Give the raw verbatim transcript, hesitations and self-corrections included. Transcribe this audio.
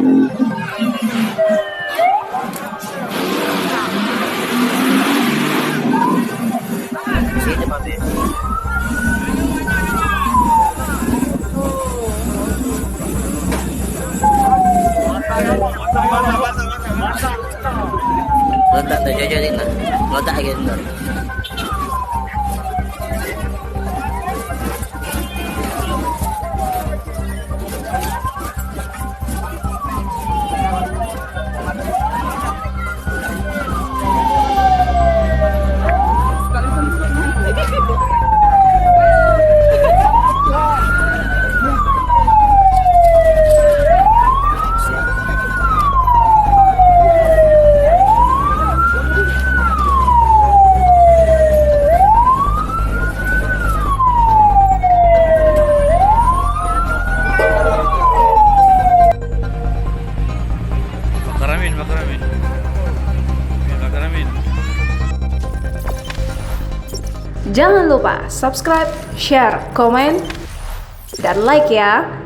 Sini, Pak. Letak dah, jajah letak. Letak lagi, bentar. Bakar amin, bakar amin. Ya, bakar amin. Jangan lupa subscribe, share, komen, dan like ya.